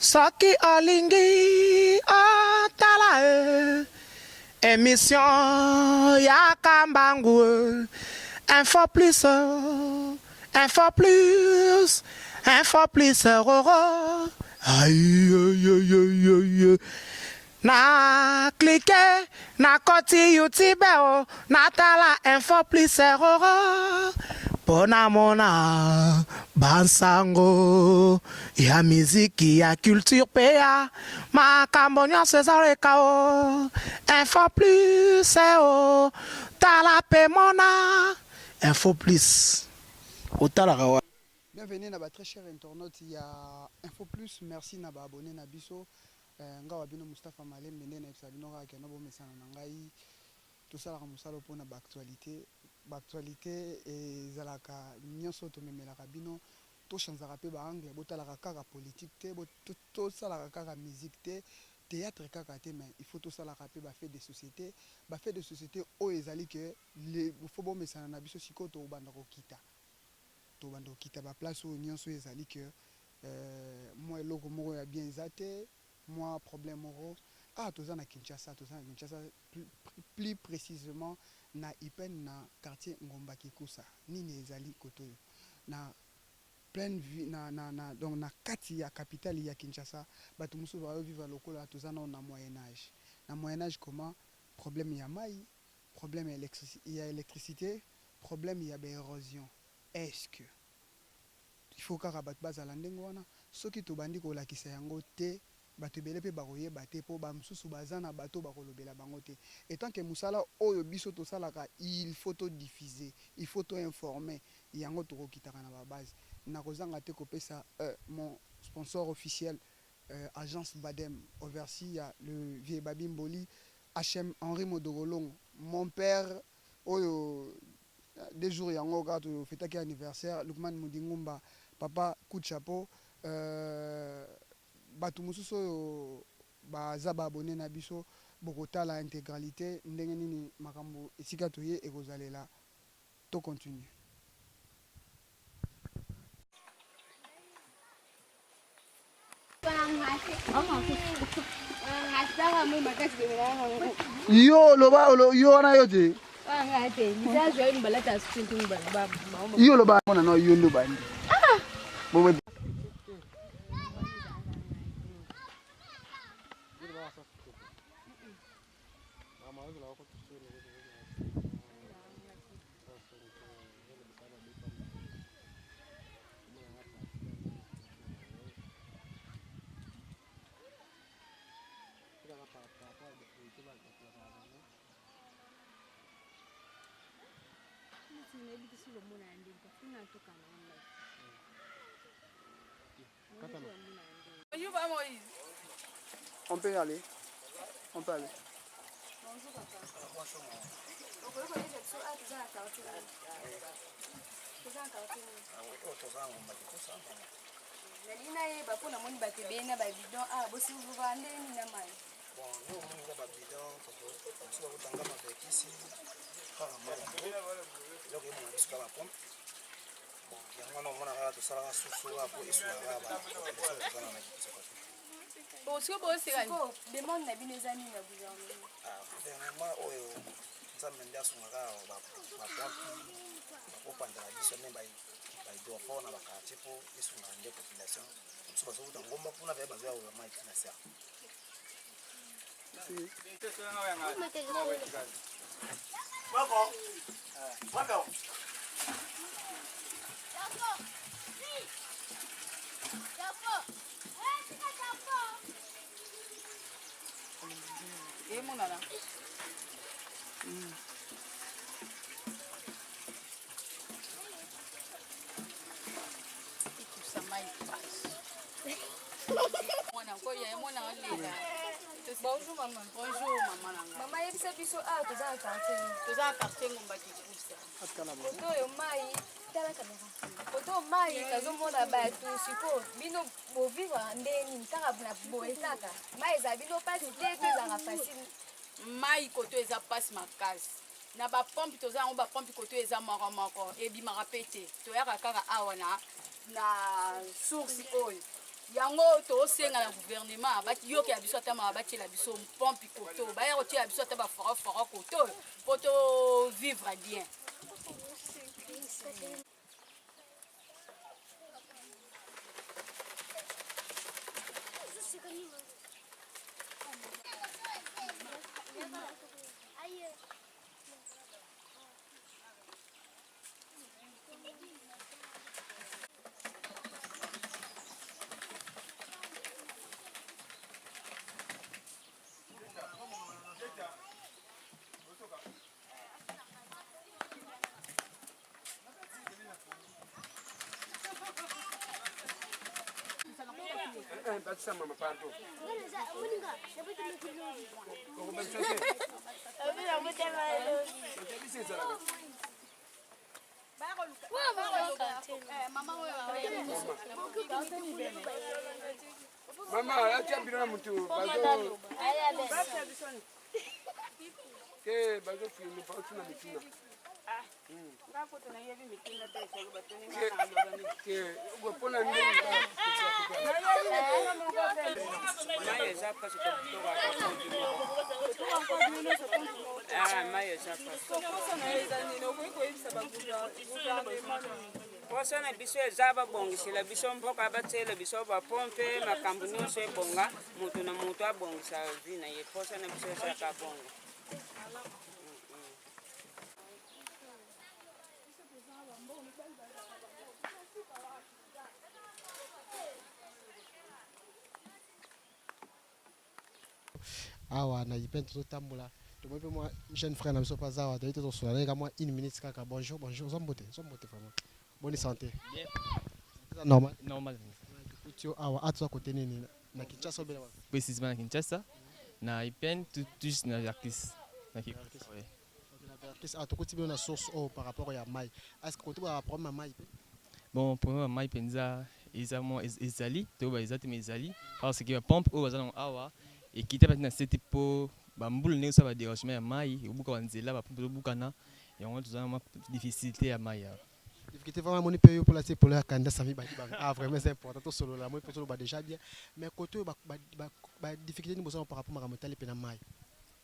Soki olingi otala e emission ya kambangu e info plus info plus info plus roro aïe na clique na koti youtube o natala info plus roro mpo namona bansango ya miziki ya culture mpe ya makambo nyonso ezaleka o info plus o tala mpe mona info plus otalaka wa Bienvenue na ba très chers internautes ya Info Plus. Merci na ba abonnés na biso. Euh, nga wa bino Mustapha Malembe nde nayebisa bino kaka ke no bomesana na ngai. Tosalaka mosala mpo na ba actualité. Ba actualité ezalaka nyonso tomemelaka bino. Tochanzaka mpe ba angle, botalaka kaka politique te, tosalaka kaka musique te, théâtre kaka te, mais il faut tosalaka mpe ba fait de société. Ba fait de société oyo ezali ke faut bomesana na biso sikoyo tobanda kokita. Tobanda kokita ba place oyo nyonso ezali ke mwa eloko moko ya bien eza te, mwa problème moko. Ah, toza na Kinshasa, toza na Kinshasa, plus précisément na Ipen na quartier Ngomba Kikusa. Nini ezali kote oyo na pleine vie na, na, na, donc na kati ya capitale ya Kinshasa, bato mosusu bazo vivre lokola toza nano na Moyen Âge. Na Moyen Âge comment? Problème ya mai, problème ya, ya électricité, problème ya baérosion. Est-ce que il faut kaka bato bazala ndenge wana? Soki tobandi kolakisa yango te, bato ebele mpe bakoyeba te, mpo bamosusu baza na bato bakolobela bango te. Etant que mosala oyo biso tosalaka, il faut todiffuser, il faut toinformer yango. Tokokitaka na babase. Nakozanga te kopesa mon sponsor officiel, agence Badem Oversi ya le vieux Babi Mboli, HM Henri Modogolongo, mon père oyo 2 jours yango kaka tofetaki anniversaire. Lukman Mudingumba, papa, coup de chapeau. Bato mosusu oyo baza baabonné na biso, bokotala intégralité ndenge nini makambo esika toye ekozalela. To continue. Yo oloba yo wana yo te, yo oloba mona no yo nde obandi. Bonjour, Papa Moïse. On peut y aller. On peut aller. Bonjour, papa. Okoki koyebisa biso awa toza na quartier nini? Toza na quartier nini? Nalingi nayeba mpo namoni bato ebele na babidon awa. Bosuvra ndenge nini na mai? Bon, nde omoni nga babidon, biso bakotanga mabekisi kaka mai, eloko emona biso kaka bapompe. Bon, yango wana omona kaka tosalaka susu kaka po esungaka bapopulation tozana na biso. Sikoyo boseka. Sikoyo demande na bino eza nini na gouvernement? Gouvernement oyo, Nzambe nde asungaka bapompi bakopanzela biso me bahydrophore na baquartier mpo esungaka nde population. Mosusu bazokuta ngomba kuna mpe bazoya koya mai tina ser. Emonana. Ekusa mai pasi. Mwana koya mwana olela. Bonjour maman. Bonjour maman na ngai. Mama, yebisa biso awa toza na quartier nini? Toza na quartier Ngomba Kikusa. Koto oyo mai, tala kamera, koto oyo mai tazomona bato. Sikoyo bino bovivre ndenge nini kaka na boye? Kaka mai ezala bino mpasi te to ezalaka facile? Mai koto eza mpasi makasi na bapompe. Toza yango bapompe koto eza moko moko, ebimaka mpe te. Toyaka kaka awa na source oyo. Yango tosenga na gouvernement bayokela biso ata mawa, batiela biso pompe koto, baya kotiela biso ata baforoforo koto mpo to vivre bien. Mama, atia bino na mutu bazo te bazo filme baotuna mituna te mpona ndenge mai eza mpasi mai eza mpasi Posa na biso eza babongisela biso mboka, batiela biso bapompe, makambo nyonso ebonga, moto na moto abongisa vie na ye. Posa na biso ezalaka bongo. Awa na IPN tozotambola tomoni mpe mwa jeune frère na biso mpe aza awa toyebi te tosola naye ka mwa une minute kaka. Bonjour, bonjour, oza mbote, oza mbote vraiment. Bonne santé. Bien. Eza normal. Normal. Tokuti yo awa, atoza kote nini na Kinshasa obela wapi? Précisément na Kinshasa, na IPN, tout, tout juste na Verkis. Na Verkis. Oui. Ok, na Verkis. Ah, tokuti bino na source oyo par rapport ya mai. Est-ce que kote ba problème ya mai mpe? Bon, problème ya mai mpenza eza mwa ezali to ba eza te mais ezali parce que ba pompe oyo baza nango awa ekita mpe na se te mpo bambula ndenge osala ba dérangement ya mai ekobuka banzela, ba pompe ezobukana, yango wana toza na mwa difficulté ya mai awa. Difficulté vraiment moni pe yo pour la pour la candidat Sami Badibanga. Ah vraiment c'est important to solo la moi pe ba déjà bien. Mais côté ba ba ba, ba difficulté ni besoin par rapport à motali pe na mai.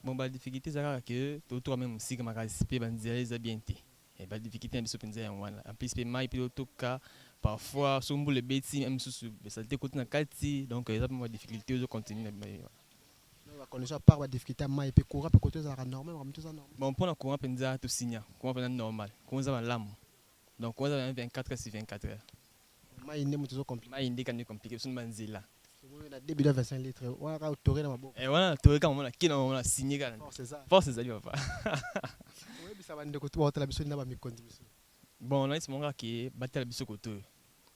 Bon, ba difficulté eza kaka ke totoka meme mosika makasi mpe banzela eza bien te. Eh, ba difficulté na biso mpenza yango wana. En plus mpe mai mpe totoka parfois soki mbula ebeti meme mosusu salite ekoti na kati, donc eza mpe ba difficulté ozo continue na mai wana. Donc ba condition à part ba difficulté ya mai pe courant pe côté ezalaka normal, makambo eza normal. Bon, mpona courant mpenza tosinya courant mpenza normal, courant eza malamu, donc courant eza 24 heures sur 24 heures. Mai nde moto ezo compliqué. Mai nde kaka nde compliqué biso na banzela. Tomoni na 2 bidon 25 litres wana kaka otore na maboko. Eh, wana tore kaka mona kina mona signé kaka. Force eza. Force ezali papa. Oyebisa bandeko to baotala biso na ba mikonzi biso. Bon, nayebisa bango kaka ke batala biso kote oyo.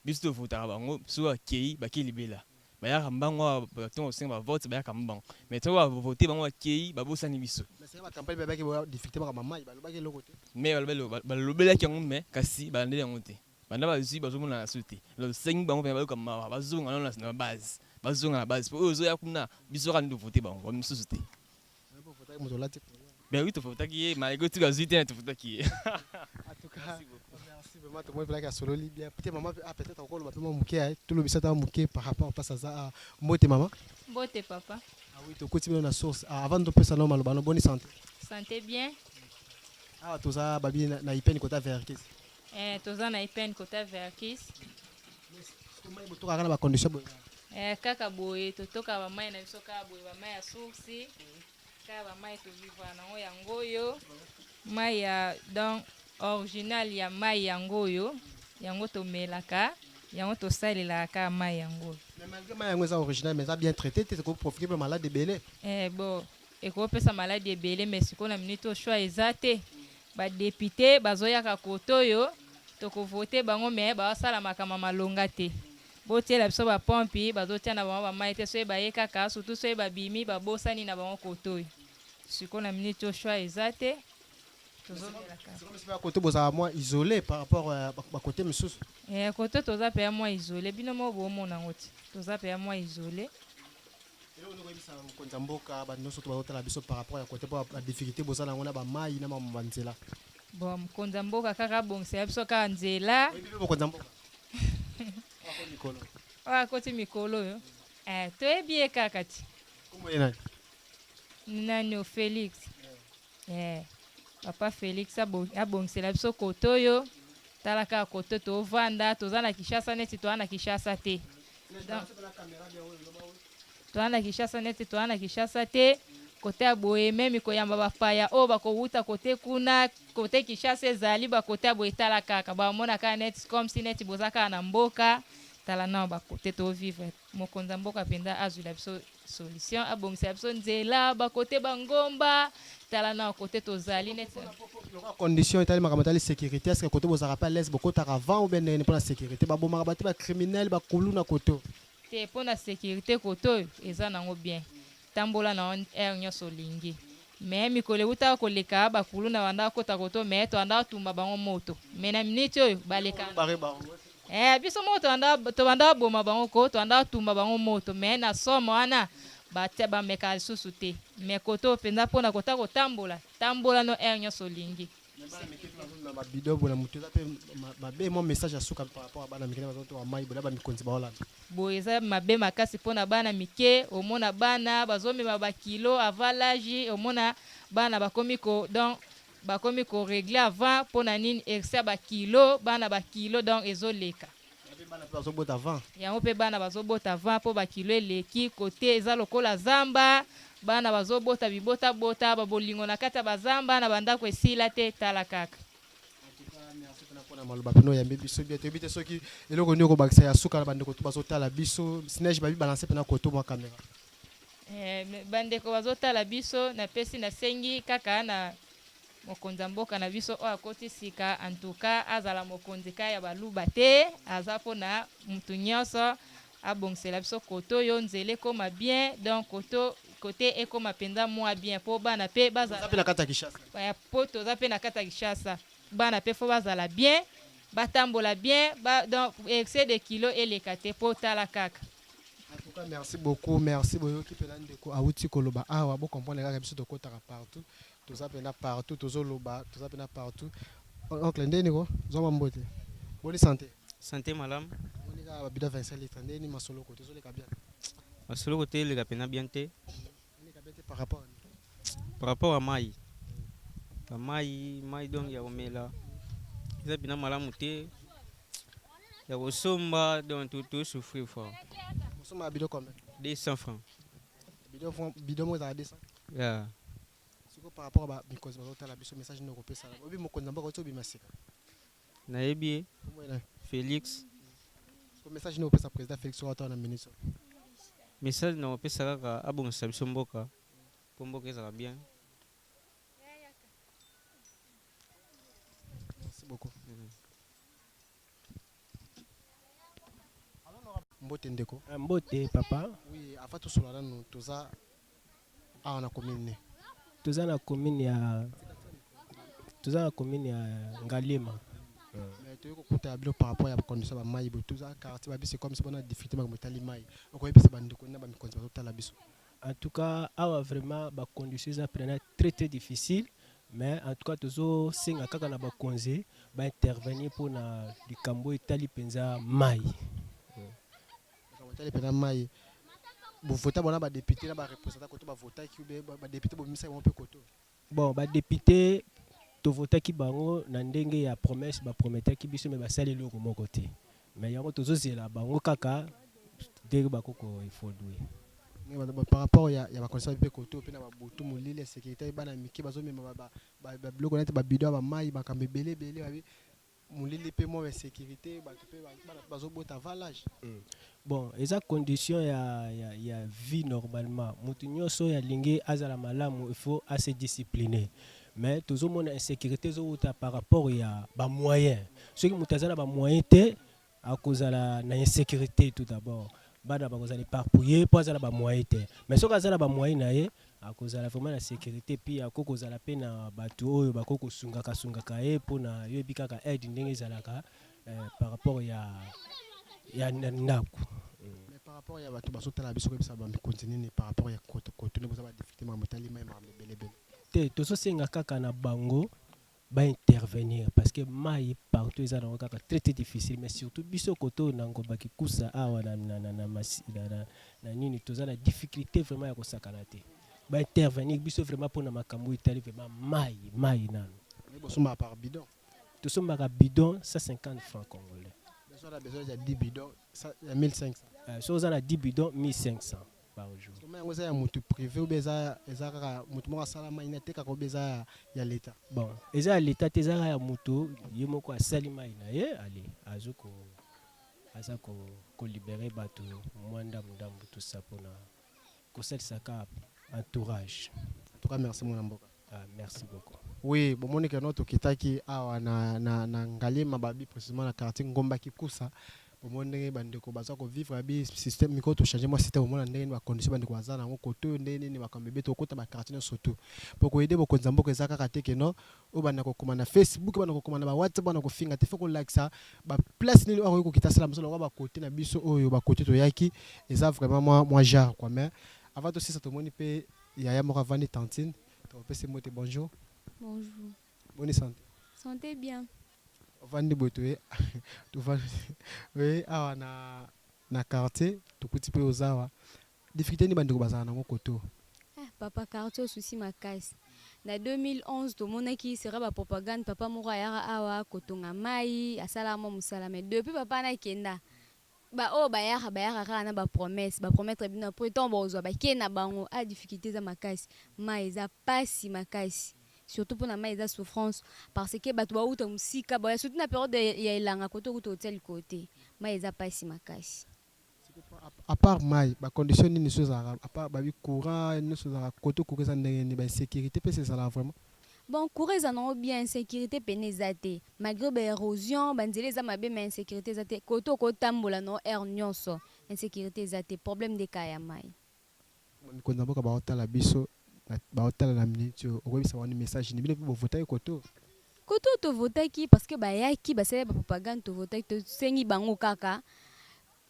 Biso tovotaka bango, soki bakei, bakei libela. Bayaka mbango awa, ntango basenga ba vote bayaka mbango. Mais ntango ba vote bango bakei, babosani biso. Mais seka ba campagne babaki boya difficulté makambo ya mai, balobaki eloko te. Mais balobelaki yango mais kasi balandeli yango te. Banda bazui bazomonana lisusu te. Alors tosengi bango penza bayoka mawa, bazonga nano na base. Bazonga na base po oyo ezoya kuna biso kaka nde tovote bango, ba misusu te. Ben oui, tovotaki ye malgre tout azui te mais tovotaki ye. En tout cas, merci vraiment tomoni mpenza asololi bien. Peut-être maman ah peut-être okoloba mpe mwa moke tolobisa ata moke par rapport place aza ah, mbote mama. Mbote papa. Ah oui, tokoti bino na source. Ah, avant topesa nao maloba no, bonne santé. Santé bien. Awa toza babi na, na IPN kota Verkis. Eh, toza na IPN kota Verkis. Mai botokaka na ba condition boye? Eh, kaka boye totoka ba mai na biso kaka boye, ba mai ya source, kaka ba mai tovivra nango yango oyo, mai ya donc original ya mai yango oyo, yango tomelaka, yango tosalelaka kaka mai yango oyo. Mais malgré mai yango eza original mais eza bien traité te, ekoki provoquer pe malade ebele. Eh, bon ekopesa maladi ebele mais sikoyo na minute oyo choix eza te. Ba depute bazoyaka kote oyo toko vote bango mais bazosala makambo ya malonga te. Botiela biso ba pompe bazotia na bango ba mayi te soki baye kaka surtout soki babimi babosani na bango kote oyo. Sikoyo na minute oyo choix eza te tozomela kaka. C'est comme si ba kote bozala mwa isole par rapport ya ba kote misusu. Eh, kote toza penza mwa isole bino moko bomona yango ti toza penza mwa isole. Eloko nini okoyebisa mokonzi ya mboka, bato nyonso to bazotala biso par rapport ya kote mpo ba difficulté boza na yango na ba mayi na makambo ba nzela? Bon, mokonzi ya mboka kaka abongisela biso kaka nzela. Oyebi mpe mokonzi ya mboka? Akoli mikolo. Oyo akoti mikolo oyo eh, toyebi ye kaka ti. Kombo ye nani? Nani o Felix. Eh, papa Felix abongisela biso kote oyo. Tala kaka kote tovanda, toza na Kinshasa neti toza na Kinshasa te. Donc, toza na Kinshasa neti toza na Kinshasa te. Kote ya boye meme koyamba bapaya oyo bakowuta kote kuna kote Kinshasa ezali ba kote ya boye tala kaka bamona kaka neti comme si neti boza kaka na mboka tala nao ba kote to vivre mokonzi ya mboka mpenza azwila biso solution abongisela biso nzela ba kote ba ngomba tala nao kote tozali neti Lokola condition etali makambo etali sécurité, est-ce que kote bozalaka pe à l'aise bokotaka avant ou bien ndenge nini mpona sécurité babomaka bato ba criminel bakuluna koto? Te pona securite kote oyo eza nango bien tambola na yo heure nionso olingi mais mikolo ewutaka koleka ba kuluna bandaka kota kote oyo mais tobandaka tumba bango moto mais na minute oyo baleka eh biso moko tobandaka tobandaka boma bango ko tobandaka tumba bango moto mais na somo wana batia bamekaka lisusu te mais kote oyo penza pona kota kotambola tambola no heure nionso olingi. Mais bana mike pe bazomema ba bidon boye na mutu eza pe mabe mwa message ya suka par rapport ya bana mike nde bazotoka mayi boye na ba mikonzi baolanda. Boye eza mabe makasi pona bana mike omona bana bazomema ba kilo avant l'age omona bana bakomi ko donc bakomi ko regle avant pona nini excès ya ba kilo bana ba kilo donc ezoleka. Yango pe bana pe bazobota avant. Yango pe bana bazobota avant po ba kilo eleki cote eza lokola zamba bana bazobota bibota bota ba bolingo na kati ya ba zamba na ba ndako esila te tala kaka. En tout cas merci pena pona maloba pena oyambi biso bien toyebi te soki eloko nini okobakisa ya suka na bandeko tout bazotala biso snej babi balance pena koto mwa camera. Eh, bandeko bazotala biso napesi nasengi kaka na Mokonzi ya mboka na biso oyo akoti sika en tout cas azala mokonzi ka ya baluba te aza pona mutu nionso abongisela biso kote oyo nzela ekoma bien donc kote kote ekoma penza mua bien po bana pe bazala Toza pe na kati ya Kinshasa. Po toza pe na kati ya Kinshasa bana pe faut bazala bien batambola bien ba donc excès de kilo eleka te po tala kaka. En tout cas merci beaucoup merci boyoki pena ndeko awuti koloba awa bo comprendre kaka biso tokotaka partout Toza pena partout tozo loba toza pena partout oncle ndeni ko zwa mwa mbote boni sante Sante malamu. Boni kaka ba bidon 25 litres ndeni masolo kote ezo leka bien Masolo kote eleka pena bien te. Eleka bien te par rapport à nini? Par rapport à mayi. Ba mayi, mayi donc ya komela eza pena malamu te. Ya kosomba donc to to souffrir fort. Bosomba ba bidon combien? 200 francs. Bidon bidon moko ezalaka 200? Yeah. Sikoyo par rapport ba mikonzi bazo tala biso message nini okopesa oyebi mokonzi ya mboka oti obima sika? Nayebi ye. Kombo ye nani? Felix. Sikoyo message nini okopesa president Felix oyo atala na minute oyo? Message nakopesa kaka abongisa biso mboka po mboka ezala bien. Merci beaucoup. Mbote ndeko. Mbote papa. Oui, avant tosolola nanu toza awa na commune nini? Toza na commune ya toza na commune ya Ngaliema. Mais toyei kokuta bino par rapport ya condition ba mayi boye toza quartier ba biso comme bona difficulté makambo etali mayi okoyebisa bandeko na ba mikonzi bazotala biso. En tout cas awa vraiment ba conditions eza pena très très difficile mais en tout cas tozo senga kaka na bakonzi ba intervenir pona likambo etali penza mayi. Likambo etali penza mayi bo vota bona ba depute na ba representant koto ba votaki ou bien ba depute bobimisaki bango pe koto? Bon ba depute to votaki bango na ndenge ya promesse ba prometaki biso mais basali eloko moko te mais yango tozo zela bango kaka ndenge bako ko evoluer. Par rapport ya ba condition pe koto pe na ba butu molili ya securite bana mike bazo mema ba biloko neti ba bidon ya ba mayi makambo ebele ebele babi Molili pe mwa insecurite batu pe bana pe bazo bota avant l'age. Bon eza condition ya ya vie normalement mutu nioso oyo alingi azala malamu il faut a se discipliner mais tozo mona insecurite ezo wuta par rapport ya ba moyens soki mutu aza na ba moyens te akozala na insecurite tout d'abord bana bakozala eparpouiller po aza na ba moyens te mais soki aza na ba moyens na ye Akozala vraiment na securite puis ako kozala pe na batu oyo bako kosungaka sungaka ye pona yo yebi kaka aide ndenge ezalaka par rapport ya ya ndaku. Mais par rapport ya batu bazo tala biso koyebisa ba mikonzi nini par rapport ya koto nde boza ba difficulte makambo etali mayi makambo ebele ebele. Te tozo senga kaka na bango. Ba intervenir parce que mayi partout eza nango kaka très très difficile mais surtout biso kote oyo na Ngomba Kikusa awa na na na na masi na na na nini toza na difficulte vraiment ya kosakana te. Ba intervenir biso vraiment pona makambo oyo etali vraiment mayi mayi nanu. Mais bosombaka par bidon? Tosombaka bidon 150 francs congolais. Besoin na besoin ya 10 bidons ya 1500. Eh, soki oza na 10 bidons 1500 par jour. Mayi yango eza ya mutu prive ou bien eza eza kaka mutu moko asala mayi naye atekaka ou bien eza ya ya l'etat? Bon, eza ya l'etat te, eza kaka ya mutu ye moko asali mayi na ye allez azo ko aza ko ko liberer batu mwa ndambu ndambu tout ça pona kosalisa kaka entourage. En tout cas merci mwana mboka. Ah, merci beaucoup. Oui, bomoni que non tokitaki awa na, na, na Ngaliema babi précisément na quartier Ngomba Kikusa. Bomoni ndenge bandeko baza ko vivre babi système miko to changer mwa système omona ndenge nini ba conditions bandeko baza na yango kote oyo ndenge nini makambo ebele tokota ba quartier nyonso tout. Po ko aider bokonzi ya mboka eza kaka te que non oyo banda kokoma na Facebook, banda kokoma na ba WhatsApp, banda kofinga te, faut kolakisa ba place nini oyo akoki kokita asala mosala lokola ba kote na biso oyo ba kote toyaki eza vraiment mwa mwa genre quoi mais avant tosisa tomoni pe Yaya moko avandi tantine tokopesa ye mbote bonjour. Bonjour. Boni sante? Sante bien. Ovandi boye toye tovandi oye awa na na quartier tokuti pe oza awa difficulté nini bandeko bazala nango koto? Ah papa quartier oyo souci makasi na 2011 tomonaki sera ba propagande papa moko ayaka awa kotonga mayi asalaka mwa musala mais depuis papa wana akenda Ba oyo bayaka bayaka kaka na ba promesse ba promettre bino après tango bokozua bake na bango ah difficulte eza makasi mayi eza pasi makasi surtout pona mayi eza souffrance parce que batu bawuta musika baya surtout na periode ya elanga kote okuta otia likolo te mayi eza pasi makasi. A part mayi ba conditions nini lisusu ezalaka a part babi courant nionso ezalaka cote courant eza ndenge nini ba insecurite pe ezalaka vraiment? Bon courant eza nango bien insecurite pena eza te malgre ba erosion ba nzela eza mabe mais insecurite eza te kote oko tambola na yo heure nionso insecurite eza te problème nde kaka ya mayi. Mikonzi ya mboka bao tala biso bao tala na minute oyo okoyebisa bango message nini bino pe bo votaki kote oyo? Kote oyo to votaki parce que bayaki basalaki ba propagande to votaki tosengi bango kaka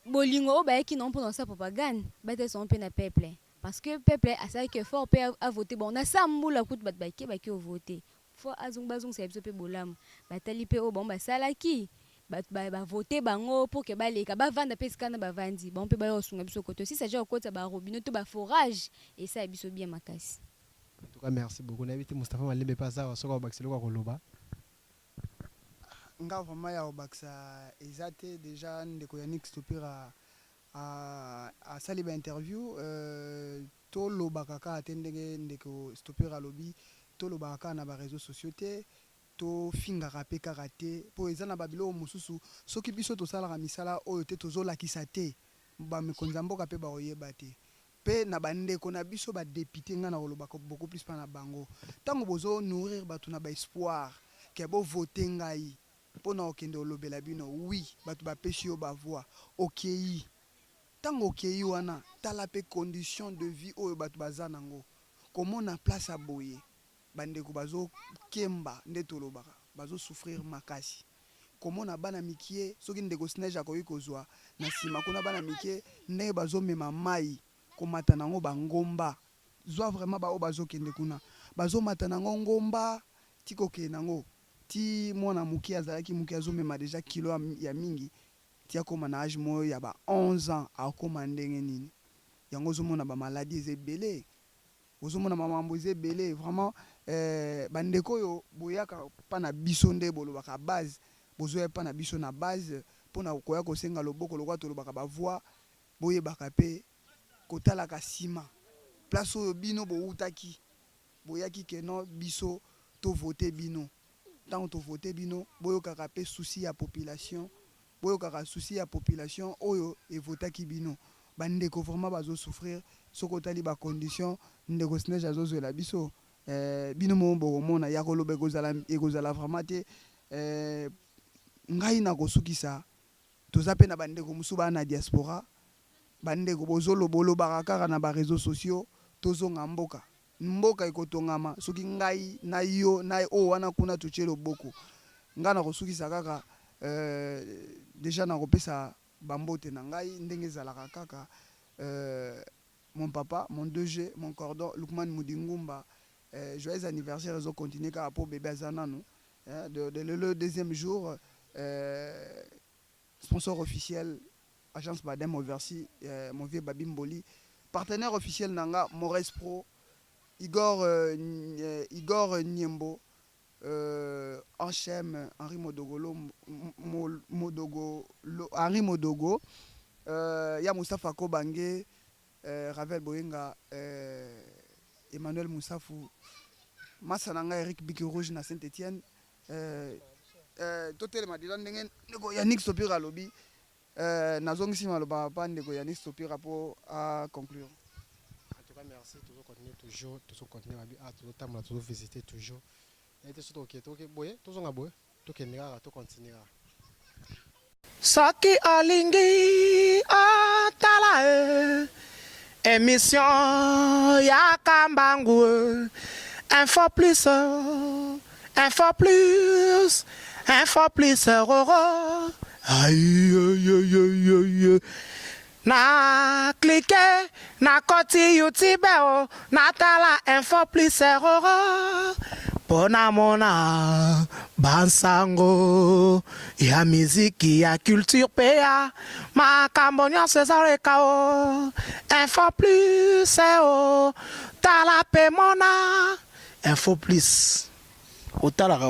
bolingo oyo bayaki nango pona kosala propagande batalisa yango pe na peuple Parce que peuple asalaki effort pe a voter bon na sa mbula kutu batu bake bake o voter faut azong bazongisela biso pe bolamu batali pe oyo bango basalaki batu ba ba voter bango pour que baleka bavanda pe esika wana bavandi bango pe baya kosunga biso kote si s'agit ya kokotisa ba robinet to ba forage esala biso bien makasi. En tout cas merci beaucoup nayebi te Moustapha Malembe pe aza awa soki akobakisa eloko ya koloba. Nga vraiment ya kobakisa eza te dejà ndeko Yannick Stopira Asali ba interview to lobaka kaka te ndenge ndeko stopper alobi to lobaka kaka na ba reseaux sociaux te to fingaka pe kaka te po eza na ba biloko mosusu soki biso tosalaka misala oyo te tozo lakisa te ba mikonzi ya mboka pe bako yeba te pe na ba ndeko na biso ba depute nga nako loba beaucoup plus pa na bango tango bozo nourrir batu na ba espoir ke bo voter ngai Pona okende olobela bino oui batu bapesi yo ba voix okeyi tango okeyi wana tala pe condition de vie oyo batu baza nango komona place ya boye ba ndeko bazo kemba nde tolobaka bazo souffrir makasi komona bana mikie soki ndeko snej akoki kozua na sima kuna bana mikie ndenge bazo mema mayi komata nango ba ngomba zua vraiment ba oyo bazo kende kuna bazo mata nango ngomba ti kokende nango Ti mwana muke azalaki muke azo mema dejà kilo ya mingi ti akoma na age moko ya ba 11 ans akoma ndenge nini? Yango ozo mona ba maladie eza ebele ozo mona ba mambo eza ebele vraiment eh ba ndeko oyo boyaka pa na biso nde bolobaka base bozoya epa na biso na base pona koya kosenga loboko lokola tolobaka ba voix boyebaka pe kotalaka sima place oyo bino bowutaki Boyaki que non biso to voter bino tango to voter bino boyokaka pe souci ya population boyokaka souci ya population oyo e votaki bino ba ndeko vraiment bazo souffrir soki otali ba conditions ndeko snej azo zwela biso eh bino moko bokomona ya koloba ekozala ekozala vraiment te eh ngai nakosukisa toza pe na ba ndeko mosusu ba na diaspora ba ndeko bozo bolobaka kaka na ba reseaux sociaux tozonga mboka Mboka ekotongama soki ngai na yo na oyo wana kuna totie loboko. Ngai nakosukisa kaka dejà nakopesa ba mbote na ngai ndenge ezalaka kaka mon papa, mon DG, mon cordon Lukman Mudingumba joyeux anniversaire ezo continuer kaka po bebe aza nanu. hein, de, de lelo deuxième jour euh, sponsor officiel agence Badem Oversi euh, mon vieux Babi Mboli partenaire officiel nanga Mores Pro Igor euh, euh Igor Niembo euh, Anchem Henri Modogolo Modogo Henri Modogo euh, ya Mustafa Kobange euh, Ravel Boyenga euh, Emmanuel Moussafu masa na ngai Eric Biki Rouge na Saint-Étienne euh, euh, totelema deja ndenge ndeko Yannick Sopira alobi euh, nazongisi maloba pa ndeko Yannick Sopira mpo a conclure. En tout cas merci, tozo continuer toujours, tozo continuer babi ah tozo tambola, tozo visiter toujours. Ete soki toke toke boye, tozonga boye, tokende kaka, to continuer kaka. Soki olingi otala e emission ya kambangu e info plus info plus info plus roro aïe na clique na koti youtube o natala info plus roro mpo namona bansango ya miziki ya culture mpe ya makambo nyonso ezaleka o info plus o tala mpe mona info plus otalaka.